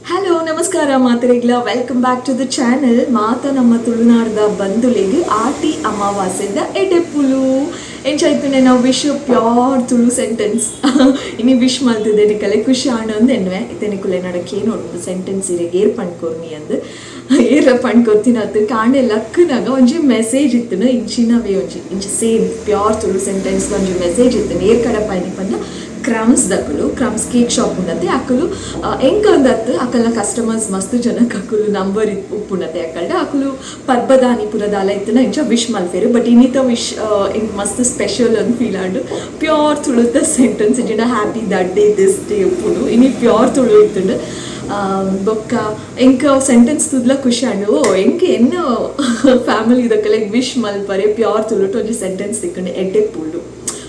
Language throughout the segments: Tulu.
ಹಲೋ, ನಮಸ್ಕಾರ ಮಾತೆರೆಗ್ಲ. Welcome back to the channel. ಮಾತ ನಮ್ಮ ತುಳುನಾಡ್ದ ಬಂಧುಲೆಗ್ ಆಟಿ ಅಮಾವಾಸ್ಯೆದ ಎಡೆಪುಲು. ಎಂಚಾಯ್ತು ನಾವು ವಿಶ್? ಪ್ಯೂರ್ ತುಳು ಸೆಂಟೆನ್ಸ್ ಇನಿ ವಿಶ್ ಮಲ್ತಿದೆ. ನಿಕಲೆ ಖುಷಿ ಆಂಡ್ ಎನ್ನುವೆ. ಇತ್ತೆ ನಿಕುಲೆ ನಡಕ್ಕೆ ನೋಡು ಸೆಂಟೆನ್ಸ್ ಇರೆಗ್ ಏರ್ ಪಣ್ಕೊರ್ನಿ ಅಂದ್. ಏರ ಪಣ್ಕೊರ್ತಿನತ್ತು? ಕಾಂಡೆ ಲಕ್ಕುನಾಗ ಒಂಜಿ ಮೆಸೇಜ್ ಇತ್ತುನು. ಇಂಚಿನವೇ ಒಂಜಿ ಇಂಚ ಸೇಮ್ ಪ್ಯೂರ್ ತುಳು ಸೆಂಟೆನ್ಸ್ ಒಂಜಿ ಮೆಸೇಜ್ ಇತ್ತುನು. ಏರ್ ಕಡಪಾಯಿನಿ ಪಂಡ ಕ್ರಮ್ಸ್ ದಕುಲು. ಕ್ರಮ್ಸ್ ಕೇಕ್ ಶಾಪ್ ಉಂಡತೆ. ಅಕುಲು ಎಂಕ್ ಅಂದತ್ತು ಅಕಲ್ನ ಕಸ್ಟಮರ್ಸ್ ಮಸ್ತ್ ಜನಕ್ಕೆ ಅಕುಲು ನಂಬರ್ ಉಪ್ಪುಂಡತೆ ಅಕಲ್ಡ. ಅಕುಲು ಪರ್ಬದಾನಿ ಪುರದಾಲ ಇತ್ತುನ ಇಂಚ ವಿಶ್ ಮಲ್ಪೆರು. ಬಟ್ ಇನ್ನಿತ ವಿಶ್ ಎಂಕ್ ಮಸ್ತ್ ಸ್ಪೆಷಲ್ ಅಂದ್ ಫೀಲ್ ಆಂಡ್. ಪ್ಯೂರ್ ತುಳುತ ಸೆಂಟೆನ್ಸ್ ಇಜ್ಜಿಂಡ happy that day, this day ಉಪ್ಪುಂಡು. ಇನಿ ಪ್ಯೂರ್ ತುಳು ಇತ್ತುಂಡು. ಬೊಕ್ಕ ಎಂಕ್ ಸೆಂಟೆನ್ಸ್ ತೂದ್ಲ ಖುಷಿ ಆಂಡ್. ಓ, ಎಂಕ್ ಎನ್ನ ಫ್ಯಾಮಿಲಿ ದಕಲೆಗ್ ವಿಶ್ ಮಲ್ಪರೆ ಪ್ಯೂರ್ ತುಳುಟ್ ಒಂಜಿ ಸೆಂಟೆನ್ಸ್ ತಿಕ್ಕುಂಡು. ಎಡ್ಡೆ ಪುಲ್ಲು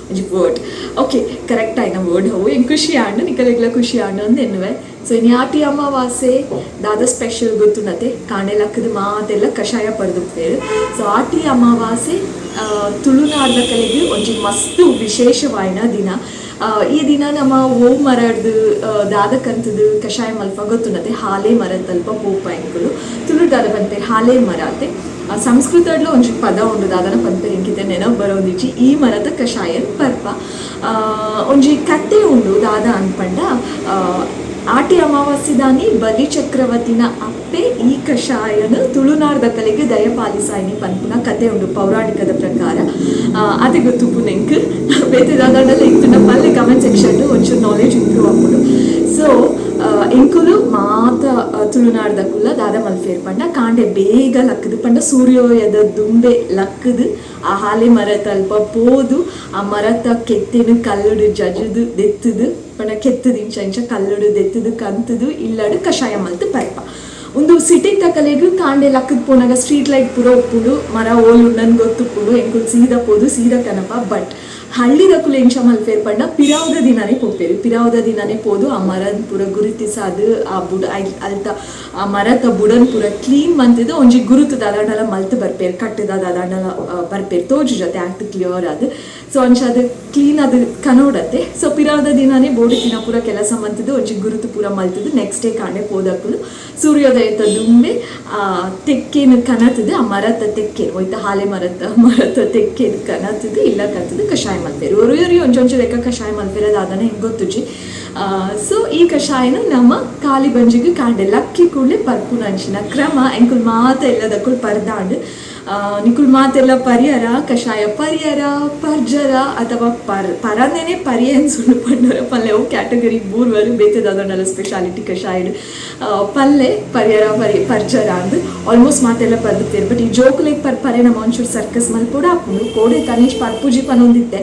ಒಂಜಿ ವರ್ಡ್. ಓಕೆ, ಕರೆಕ್ಟ್ ಆಯ್ನ ವರ್ಡ್ ಅವು. ಎಂಕ್ ಖುಷಿ ಆಂಡ್, ನಿಕಲೆಗ್ಲ ಖುಷಿ ಆಂಡ್ ಅಂದ್ ಎನ್ನುವೆ. ಸೊ ಇನಿ ಆಟಿ ಅಮಾವಾಸ್ಯೆ. ದಾದ ಸ್ಪೆಷಲ್ ಗೊತ್ತುಂಡತೆ? ಕಾಂಡೆ ಲಕ್ಕದ ಮಾತೆಲ್ಲ ಕಷಾಯ ಪರ್ದುಪ್ಪೇರು. ಸೊ ಆಟಿ ಅಮಾವಾಸ್ಯೆ ತುಳುನಾಡ್ದ ಕಲೆಗ್ ಒಂಜಿ ಮಸ್ತ್ ವಿಶೇಷವಾಯಿನ ದಿನ. ಈ ದಿನ ನಮ್ಮ ಓ ಮರಡ್ದು ದಾದಕಂತದು ಕಷಾಯ ಮಲ್ಪ ಗೊತ್ತುಂಡತೆ? ಹಾಲೆ ಮರ ತಲ್ಪ ಪೋಪ ಎಂಕುಲು. ತುಳು ದಾದ ಪನ್ಪೇರು? ಹಾಲೆ ಮರ ಅತೆ. ಸಂಸ್ಕೃತಡ್ಲ ಒಂಜಿ ಪದ ಉಂಡು, ದಾದನ ಪನ್ಪೇರು, ಎಂಕಿತೆ ನೆನಪು ಬರೋದಿಜ್ಜಿ. ಈ ಮರದ ಕಷಾಯನ್ ಪರ್ಪ. ಒಂಜಿ ಕತೆ ಉಂಡು. ದಾದ ಅನ್ಪಂಡ, ಆಟಿ ಅಮಾವಾಸ್ಯೆದಾನಿ ಬಲಿ ಚಕ್ರವರ್ತಿನ ಅಪ್ಪೆ ಈ ಕಷಾಯನು ತುಳುನಾಡ್ದ ಕಲೆಗೆ ದಯಪಾಲಿಸಾಯಿನಿ ಪನ್ಪುನ ಕತೆ ಉಂಡು ಪೌರಾಣಿಕದ ಪ್ರಕಾರ. ಅದೇ ಗೊತ್ತುಪ್ಪು ನೆಂಕ್. ಬೇತೆ ದಾದಾಂಡಲ ಇತ್ತುಂಡ ಪಲ್ಲೆ ಕಮೆಂಟ್ ಸೆಕ್ಷನ್, ಒಂಚೂರು ನಾಲೆಜ್ ಇಂಪ್ರೂವ್ ಆಪುಂಡು. ಸೊ ಎಂಕುಲು ಮಾತ ತುಳುನಾಡ್ದಕುಲ್ಲ ದಾದ ಮಲ್ಪೇರ್ ಪಂಡ, ಕಾಂಡೆ ಬೇಗ ಲಕ್ಕದು ಪಂಡ ಸೂರ್ಯೋದಯದ ದುಂಬೆ ಲಕ್ಕದು ಆ ಹಾಲೆ ಮರ ತಲ್ಪ ಪೋದು, ಆ ಮರತ ಕೆತ್ತಿನ ಕಲ್ಲುಡು ಜಜುದು ದೆತ್ತುದು, ಪಂಡ ಕೆತ್ತದು ಇಂಚ ಇಂಚ ಕಲ್ಲುಡು ದೆತ್ತುದು ಕಂತುದು ಇಲ್ಲಡು ಕಷಾಯ ಮಲ್ತು ಪರ್ಪ. ಒಂದು ಸಿಟಿ ತಕಲೆಗ್ ಕಾಂಡೆ ಲಕ್ಕದ್ ಪೋನಾಗ ಸ್ಟ್ರೀಟ್ ಲೈಟ್ ಪೂರ ಉಪ್ಪುಂಡು. ಮರ ಓಲು ನನ್ ಗೊತ್ತುಪ್ಪುಂಡು. ಎಂಕುಲು ಸೀದಾ ಪೋದು ಸೀದಾ ಕನಪ. ಬಟ್ ಹಳ್ಳಿದಕುಲು ಎಂಚ ಮಲ್ಪೇರ್ ಪಂಡ, ಪಿರಾವುದ ದಿನನೇ ಪೋಪೇರು. ಪಿರಾವುದ ದಿನನೇ ಪೋದು ಆ ಮರನ್ ಪೂರ ಗುರುತಿಸಾದು, ಆ ಬುಡ ಅಲ್ತ ಆ ಮರತ ಬುಡನ್ ಪೂರ ಕ್ಲೀನ್ ಮಂತಿದ್ದು ಒಂಜಿ ಗುರುತು ದಾದಾಂಡಲ ಮಲ್ತ್ ಬರ್ಪೇರು. ಕಟ್ಟದ ದಾದಾಂಡಲ ಬರ್ಪೇರು. ತೋಜು ಜೊತೆ ಆಕ್ಟ್ ಕ್ಲಿಯರ್ ಅದು. ಸೊ ಅಂಚ ಅದು ಕ್ಲೀನ್ ಅದು ಕನೋಡತ್ತೆ. ಸೊ ಪಿರಾವುದ ದಿನನೇ ಬೋಡಿ ದಿನ ಪೂರ ಕೆಲಸ ಮಂತಿದ್ದು, ಒಂಜಿ ಗುರುತು ಪೂರ ಮಲ್ತಿದ್ದು, ನೆಕ್ಸ್ಟ್ ಡೇ ಕಾಂಡೆ ಪೋದಕುಲು ಸೂರ್ಯೋದಯತ ದುಂಬೆ ಆ ತೆಕ್ಕೇನು ಕನತದು, ಆ ಮರತ ತೆಕ್ಕೇನು ಒಯ್ತ ಹಾಲೆ ಮರತ ಮರತ ತೆಕ್ಕೇನು ಕನತದು, ಇಲ್ಲ ಕತ್ತದು ಕಷಾಯ ಮಲ್ಪೇರು. ಒರಿ ಒಂಚೊಂಚು ಲೆಕ್ಕ ಕಷಾಯ ಮಲ್ಪೇರು. ಅದಾದನೆ ಹೆಂಗೆ ಗೊತ್ತುಜಿ. ಸೊ ಈ ಕಷಾಯನ ನಮ್ಮ ಖಾಲಿ ಬಂಜಿಗೆ ಕಾಂಡೆ ಲಕ್ಕಿ ಕೂಡಲೇ ಪರ್ಪುನ ಅಂಚಿನ ಕ್ರಮ. ಎಂಕುಲ್ ಮಾತ ಎಲ್ಲದಕ್ಕುಲ್ ಪರ್ದಾಂಡ್. ನಿಕುಲ್ ಮಾತೆಲ್ಲ ಪರಿಯರ? ಕಷಾಯ ಪರಿಯರ, ಪರ್ಜರ ಅಥವಾ ಪರಂದೇನೆ ಪರಿಯ ಸುಳ್ಳು ಪಂಡರ ಪಲ್ಲೆ ಅವು ಕ್ಯಾಟಗರಿ ಬೂರ್ವರು. ಬೇತೆದಾದೊಂಡಲ ಸ್ಪೆಷಾಲಿಟಿ ಕಷಾಯ ಪಲ್ಲೆ ಪರಿಯರ ಪರಿ ಪರ್ಜರ ಅಂದ್. ಆಲ್ಮೋಸ್ಟ್ ಮಾತೆಲ್ಲ ಪರ್ದುತ್ತೇರು. ಬಟ್ ಈ ಜೋಕುಲೆಗ್ ಪರ್ಪರೆ ನಮ್ಮ ಒಂಚೂರು ಸರ್ಕಸ್ ಮಲ್ಪೊಡು ಆಪುಂಡು. ಕೋಡೆ ತನೀಶ್ ಪರ್ಪುಜಿ ಪನೊಂದಿತ್ತೆ.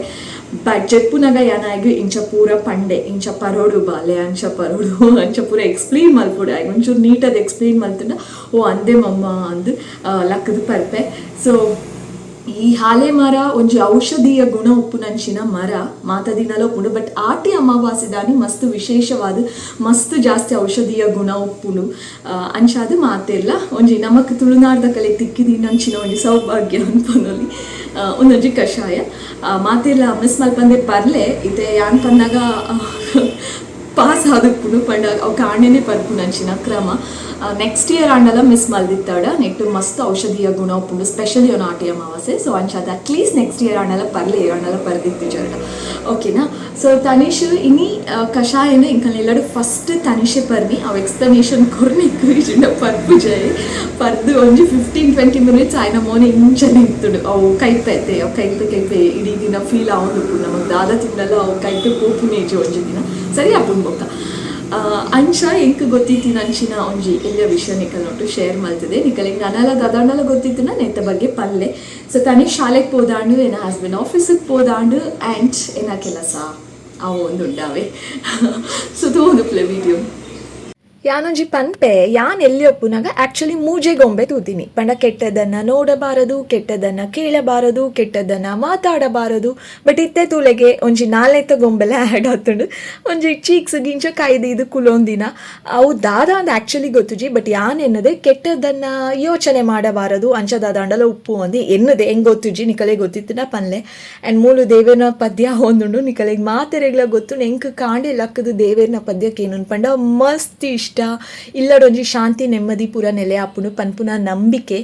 ಬಟ್ ಜೆಪ್ಪುನಗ ಯಾನಾಗ ಇಂಚ ಪೂರ ಪಂಡೆ, ಇಂಚ ಪರೋಡು ಬಾಲೆ, ಅಂಚ ಪರೋಡು, ಅಂಚ ಪೂರ ಎಕ್ಸ್ಪ್ಲೇನ್ ಮಲ್ಪೊಡು. ಆಗ ಒಂಚೂರು ನೀಟಾಗಿ ಎಕ್ಸ್ಪ್ಲೇನ್ ಮಲ್ತಂಡ, ಓ ಅಂದೆ ಮಮ್ಮ ಅಂದ್ ಲಕ್ಕದ ಪರ್ಪೆ. ಸೊ ಈ ಹಾಲೆ ಮರ ಒಂಜಿ ಔಷಧೀಯ ಗುಣ ಉಪ್ಪುನಂಚಿನ ಮರ. ಮಾತ ದಿನಲ ಉಪ್ಪುಂಡು. ಬಟ್ ಆಟಿ ಅಮಾವಾಸ್ಯೆ ದಾನಿ ಮಸ್ತ್ ವಿಶೇಷವಾದ, ಮಸ್ತ್ ಜಾಸ್ತಿ ಔಷಧೀಯ ಗುಣ ಉಪ್ಪುಂಡು. ಅಂಚಾದ್ ಮಾತೆಲ್ಲ ಒಂಜಿ ನಮಕ್ ತುಳುನಾಡ್ದ ಕಲೆ ತಿಕ್ಕಿದಿನಂಚಿನ ಒಂಜಿ ಸೌಭಾಗ್ಯ ಅನ್ಪನೊಲಿ ಒಂದೊಂಜಿ ಕಷಾಯ. ಮಾತೆಲ್ಲ ಮಿಸ್ ಮಲ್ಪಂದೆ ಪರ್ಲೆ. ಇತ್ತೆ ಯಾನ್ ಪನ್ನಾಗ ಪಾಸ್ ಆದುಪ್ಪುಂಡು. ಪಂಡ ಅವು ಕಾಣೆನೆ ಪರ್ಪುನಂಚಿನ ಕ್ರಮ. ನೆಕ್ಸ್ಟ್ ಇಯರ್ ಆಂಡಲ ಮಿಸ್ ಮಲ್ದಿತ್ತಾಡ. ನೆಕ್ಟ್ ಮಸ್ತ್ ಔಷಧೀಯ ಗುಣ ಉಪ್ಪುಂಡು, ಸ್ಪೆಷಲಿ ಒಂದು ಆಟಿ ಅಮಾವಾಸ್ಯೆ. ಸೊ ಅಂಚಾದ ಅಟ್ಲೀಸ್ಟ್ ನೆಕ್ಸ್ಟ್ ಇಯರ್ ಆಂಡಲ ಪರ್ಲೆ, ಆಂಡಲ ಪರ್ದಿತ್ತು ಜರಡ, ಓಕೆನಾ? ಸೊ ತನಿಷ್ ಇನಿ ಕಷಾಯನ ಇಂಕಲ್ನೆಲ್ಲಡು ಫಸ್ಟ್ ತನಿಷೆ ಪರ್ನಿ. ಅವು ಎಕ್ಸ್ಪ್ಲನೇಷನ್ ಕೊರ್ನಿಕ್ ಇಜಿಂಡ ಪರ್ಪು ಜಯ ಪರ್ದು ಒಂಜಿ 15-20 ಮಿನಿಟ್ಸ್ ಆಯ್ನ ಮೋನೆ ಇಂಚನೆ ಇತ್ತುಡು. ಅವು ಕೈಪೆ ಐತೆ, ಅವು ಕೈಪೆ ಕೈಪೆ ಇಡೀ ದಿನ ಫೀಲ್ ಆವೊಂದುಪ್ಪುಂಡು ನಮಗ್. ದಾದ ತಿಂಡಲ ಅವು ಕೈಪೆ ಪೋಪುನೇಜಿ. ಒಂಜಿ ದಿನ ಸರಿ ಆಪುಂಡು ಬೊಕ್ಕ. ಅಂಚ ಎಂಕ್ ಗೊತ್ತಿತ್ತಿನ ಅಂಚಿನ ಒಂಜಿ ಎಲ್ಯ ವಿಷಯ ನಿಕಲ್ ಒಟ್ಟು ಶೇರ್ ಮಲ್ತದೆ. ನಿಕಲಿಗೆ ನನಲ ದಾದಾಂಡಲ ಗೊತ್ತಿತ್ತಿನ ನೆತ್ತ ಬಗ್ಗೆ ಪಲ್ಲೆ. ಸೊ ತನಿಷ್ ಶಾಲೆಗೆ ಪೋದಾಂಡು, ಎನ್ನ ಹಸ್ಬೆಂಡ್ ಆಫೀಸಿಗೆ ಪೋದಾಂಡು ಆ್ಯಂಡ್ ಎನ್ನ ಕೆಲಸ ಅವು ಒಂದು ಉಂಡಾವೆ. ಸೊ ತೂವೊಂದು ಪ್ಲೇ ವಿಡಿಯೋ. ಯಾನೊಂಜಿ ಪನ್ಪೆ, ಯಾನ್ ಎಲ್ಲಿ ಒಪ್ಪುನಾಗ ಆಕ್ಚುಲಿ ಮೂಜೆ ಗೊಂಬೆ ತೂತೀನಿ. ಪಂಡ ಕೆಟ್ಟದನ್ನ ನೋಡಬಾರದು, ಕೆಟ್ಟದನ್ನ ಕೇಳಬಾರದು, ಕೆಟ್ಟದನ್ನ ಮಾತಾಡಬಾರದು. ಬಟ್ ಇತ್ತೆ ತೂಲೆಗೆ ಒಂಜಿ ನಾಲ್ನೆತ್ತ ಗೊಂಬೆಲ ಆ್ಯಡ್ ಆತುಂಡು. ಒಂಜಿ ಚೀಕ್ಸ್ ಗಿಂಚ ಕಾಯ್ದು ಇದು ಕುಲೊಂದಿನ. ಅವು ದಾದ ಅಂದ್ ಆಕ್ಚುಲಿ ಗೊತ್ತುಜಿ. ಬಟ್ ಯಾನ್ ಎನ್ನದೆ ಕೆಟ್ಟದನ್ನ ಯೋಚನೆ ಮಾಡಬಾರದು, ಅಂಚ ದಾದಾಂಡಲ ಉಪ್ಪು ಅಂದು ಎನ್ನದೆ. ಹೆಂಗ್ ಗೊತ್ತುಜಿ, ನಿಕಲೆ ಗೊತ್ತಿತ್ತಿನ ಪನ್ಲೆ. ಆ್ಯಂಡ್ ಮೂಲು ದೇವೇರ್ನ ಪದ್ಯ ಒಂದುಂಡು. ನಿಕಲೆಗ್ ಮಾತೆರೆಗ್ಲ ಗೊತ್ತು. ಎಂಕ್ ಕಾಂಡೆ ಲಕ್ಕದು ದೇವೇರ್ನ ಪದ್ಯಕ್ಕೆ ಏನು ಪಂಡ ಮಸ್ತ್ ಇಷ್ಟ. ಇಷ್ಟ. ಇಲ್ಲಡೊಂಜಿ ಶಾಂತಿ ನೆಮ್ಮದಿ ಪೂರ ನೆಲೆ ಆಪುಂಡು ಪನ್ಪುನ ನಂಬಿಕೆ.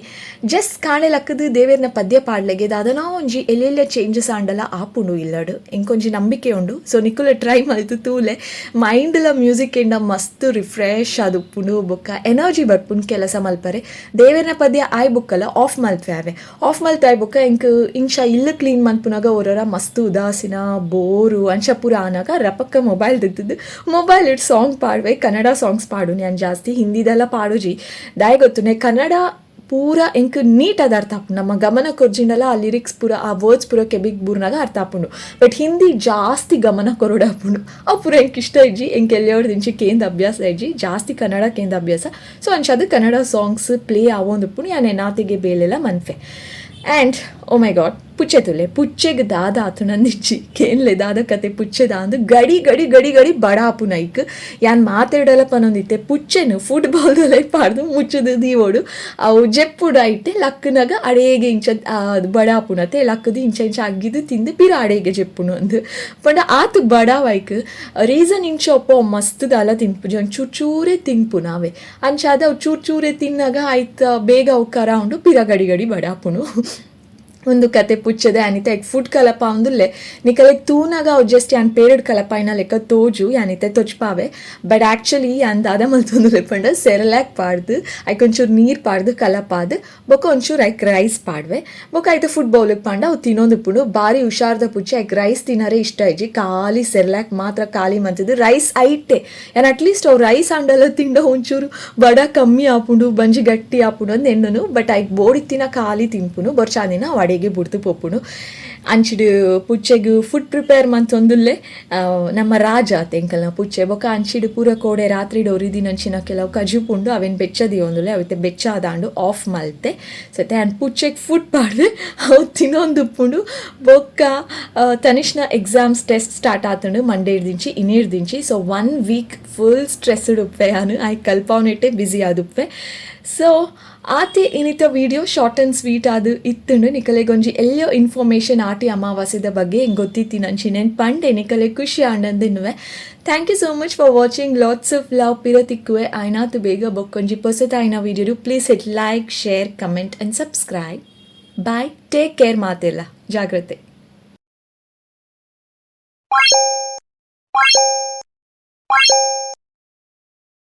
ಜಸ್ಟ್ ಕಾಣೆ ಲಕ್ಕದು ದೇವೆರ್ನ ಪದ್ಯ ಪಾಡ್ಲೆಗೆ ದಾದನಾ ಒಂಜಿ ಎಲ್ಲೆಲ್ಯ ಚೇಂಜಸ್ ಆಂಡಲ ಆಪುಂಡು ಇಲ್ಲಡ್, ಎಂಕೊಂಜಿ ನಂಬಿಕೆ ಉಂಡು. ಸೊ ನಿಕುಲು ಟ್ರೈ ಮಲ್ತು ತೂಲೆ. ಮೈಂಡ್ಲ ಮ್ಯೂಸಿಕ್ ಎಂಡ ಮಸ್ತ್ ರಿಫ್ರೆಶ್ ಆದುಪ್ಪುಂಡು, ಬೊಕ್ಕ ಎನರ್ಜಿ ಬರ್ಪುಂಡು ಕೆಲಸ ಮಲ್ಪರೆ. ದೇವೆರ್ನ ಪದ್ಯ ಆಯ್ ಬೊಕ್ಕಲ ಆಫ್ ಮಲ್ಪೆ ಆವೆ. ಆಫ್ ಮಲ್ತ್ ಆಯ್ ಬೊಕ್ಕ ಎಂಕ್ ಇಂಚ ಇಲ್ಲ್ ಕ್ಲೀನ್ ಮನ್ಪುನಗ ಒರೊರ ಮಸ್ತ್ ಉದಾಸಿನ, ಬೋರು ಅಂಚ ಪೂರ ಆನಗ ರಪಕ್ಕ ಮೊಬೈಲ್ ದೆತ್ತುದು ಮೊಬೈಲ್ it song ಪಾಡುವೆ. ಕನ್ನಡ ಸಾಂಗ್ಸ್ ಪಾಡುನಿ ಯಾನ್ ಜಾಸ್ತಿ, ಹಿಂದಿದೆಲ್ಲ ಪಾಡುಜಿ. ದಾಯೆ ಗೊತ್ತುನೆ, ಕನ್ನಡ ಪೂರ ಎಂಕ್ ನೀಟಾದ್ ಅರ್ಥ ಆಪುಂಡು. ನಮ್ಮ ಗಮನ ಕೊರ್ಜಿಂಡಲ ಆ ಲಿರಿಕ್ಸ್ ಪೂರ, ಆ ವರ್ಡ್ಸ್ ಪೂರ ಕೆಬಿಕ್ ಬೂರ್ನಾಗ ಅರ್ಥ ಆಪುಂಡು. ಬಟ್ ಹಿಂದಿ ಜಾಸ್ತಿ ಗಮನ ಕೊರೊಡಾಪುಂಡು. ಅವು ಪೂರ ಎಂಕ್ ಇಷ್ಟ ಇಜ್ಜಿ. ಎಂಕ್ ಎಲ್ಯೊಡ್ದಿಂಚಿ ಕೇಂದ್ ಅಭ್ಯಾಸ ಇಜ್ಜಿ, ಜಾಸ್ತಿ ಕನ್ನಡ ಕೇಂದ್ ಅಭ್ಯಾಸ. ಸೊ ಅಂಚಾದ್ ಕನ್ನಡ ಸಾಂಗ್ಸ್ ಪ್ಲೇ ಆವೊಂದುಪ್ಪುಂಡು, ಯಾನ್ ಎನಾತಿಗೆ ಬೇಲೆಲ ಮನ್ಪೆ. ಆ್ಯಂಡ್ ಓ ಮೈ ಗಾಡ್, ಪುಚ್ಚೆ ತೂಲೆ. ಪುಚ್ಚೆಗ್ ದಾದ ಆತುನಂದಿಜ್ಜಿ, ಕೇನ್ಲೆ ದಾದ ಕತೆ ಪುಚ್ಚೆದ ಅಂದ್. ಗಡಿ ಗಡಿ ಗಡಿ ಗಡಿ ಬಡ ಆಪುನ ಐಕ್. ಯಾನ್ ಮಾತೆರ್ಡಲ ಪನೊಂದಿತ್ತೆ, ಪುಚ್ಚೆನ್ ಫುಡ್ ಬೌಲ್ದೊಲೈ ಪಾಡ್ದ್ ಮುಚ್ಚುದು ದೀವೊಡು. ಅವು ಜೆಪ್ಪುಡು, ಐಟೆ ಲಕ್ಕುನಗ ಅಡೇಗೆ ಇಂಚ ಬಡ ಆಪುನತೆ, ಲಕ್ಕುದು ಇಂಚ ಇಂಚ ಅಗ್ಗಿದ್ ತಿಂದ್ ಪಿರ ಅಡೇಗೆ ಜೆಪ್ಪುನು ಅಂದ್. ಪಂಡ ಆತ್ ಬಡಾವ್ ಐಕ್. ರೀಸನ್ ಇಂಚ ಒಪ್ಪ, ಅವು ಮಸ್ತ್ ದಾಲ ತಿನ್ಪುಜಿ, ಒಂಜಿ ಚೂರ್ ಚೂರೇ ತಿನ್ಪುನ ಅವೆ. ಅಂಚಾದ್ ಅವು ಚೂರ್ ಚೂರೇ ತಿನ್ನಗ ಐತ ಬೇಗ ಅವು ಕರ ಉಂಡು, ಪಿರ ಗಡಿ ಗಡಿ ಬಡ ಆಪುಂಡು. ಉಂದು ಕತೆ ಪುಚ್ಚೆದೆ. ಅನಿತ ಎಗ್ ಫುಡ್ ಕಲಪಾವೊಂದುಲ್ಲೆ. ನಿಕಲೆಗ್ ತೂನಗ ಅವು ಜಸ್ಟ್ ಯಾನ್ ಪೇರ್ಡ್ ಕಲಪಾಯಿನ ಲೆಕ್ಕ ತೋಜು, ಯಾನ್ ಇತ್ತೆ ತೊಜ್ಪಾವೆ. ಬಟ್ ಆಕ್ಚುಲಿ ಯಾನ್ ದಾದ ಮಲ್ತೊಂದುಲ್ಲೆ ಪಂಡ, ಸೆರಲ್ಯಾಕ್ ಪಾಡ್ದ್, ಐಕ್ ಒಂಚೂರು ನೀರ್ ಪಾಡ್ದ್ ಕಲಪಾದ್, ಬೊಕ ಒಂಚೂರು ಐಕ್ ರೈಸ್ ಪಾಡ್ವೆ. ಬೊಕ ಐತ ಫುಡ್ ಬೌಲಿಗೆ ಪಾಂಡ ಅವು ತಿನ್ನೊಂದುಪ್ಪುಂಡು. ಬಾರಿ ಹುಷಾರ್ದ ಪುಚ್ಚೆ. ಐಕ್ ರೈಸ್ ತಿನರೆ ಇಷ್ಟ ಇಜ್ಜಿ, ಖಾಲಿ ಸೆರ್ಲ್ಯಾಕ್ ಮಾತ್ರ ಖಾಲಿ ಮಂತುದು. ರೈಸ್ ಐಟೆ ಯಾನ್ ಅಟ್ಲೀಸ್ಟ್ ಅವು ರೈಸ್ ಆಂಡಲ ತಿಂಡ ಒಂಚೂರು ಬಡ ಕಮ್ಮಿ ಆಪುಂಡು, ಬಂಜಿ ಗಟ್ಟಿ ಆಪುಂಡು ಅಂದ್ ಎನ್ನುನು. ಬಟ್ ಐಕ್ ಬೋಡಿತ್ತಿನ ಖಾಲಿ ತಿನ್ಪುನು, ಬೊರ್ಚಾಂದಿನ ಅವು ಅಡೆಗೆ ಬುಡ್ದು ಪೋಪುಂಡು. ಅಂಚಿಡ್ ಪುಚ್ಚೆಗ್ ಫುಡ್ ಪ್ರಿಪೇರ್ ಮಂತೊಂದುಲ್ಲೆ. ನಮ್ಮ ರಾಜ ಅತ್ತೆ ಎಂಕಲ್ನ ಪುಚ್ಚೆ. ಬೊಕ ಅಂಚಿಡ್ ಪೂರ ಕೋಡೆ ರಾತ್ರಿಡ್ ಒರಿದಿನಂಚಿನ ಕೆಲವು ಕಜಿಪು ಉಂಡು, ಅವೆನ್ ಬೆಚ್ಚ ದೀವೊಂದುಲ್ಲೆ. ಅವಿತ್ತೆ ಬೆಚ್ಚ ಆದಾಂಡು, ಆಫ್ ಮಲ್ತೆ. ಸೊ ಇತ್ತೆ ಯಾನ್ ಪುಚ್ಚೆಗ್ ಫುಡ್ ಪಾಡ್ದೆ, ಅವು ತಿನೊಂದುಪ್ಪುಂಡು. ಬೊಕ್ಕ ತನಿಷ್ನ ಎಕ್ಸಾಮ್ಸ್ ಟೆಸ್ಟ್ ಸ್ಟಾರ್ಟ್ ಆತುಂಡು ಮಂಡೇಡ್ದಿಂಚಿ, ಇನಿರ್ದಿಂಚಿ. ಸೊ one week full stressed Uppe ಯಾನು, ಐಕ್ ಕಲ್ಪಾವನೆಟ್ಟೆ ಬ್ಯುಸಿ ಆದುಪ್ಪೆ. ಸೊ ಆತೆ ಇನಿತ ವಿಡಿಯೋ, ಶಾರ್ಟ್ ಆ್ಯಂಡ್ ಸ್ವೀಟ್ ಆದ್ ಇತ್ತುಂಡು. ನಿಕಲೆಗೊಂಜಿ ಎಲ್ಲೋ ಇನ್ಫಾರ್ಮೇಷನ್ ಆಟಿ ಅಮಾವಾಸ್ಯೆದ ಬಗ್ಗೆ ಎಂಕ್ ಗೊತ್ತಿತ್ತಿನಂಚಿನೆನ್ ಪಂಡೆ, ನಿಕಲೆ ಖುಷಿ ಆಂಡಂದಿನ್ನುವೆ. Thank you so much for watching. Lots of love. ಪಿರ ತಿಕ್ಕುವೆ ಆಯ್ನಾತು ಬೇಗ ಬೊಕ್ಕೊಂಜಿ ಪೊಸತಾಯಿನ video. Please hit like, share, comment and subscribe. Bye, take care. ಮಾತೆಲ್ಲ ಜಾಗ್ರತೆ.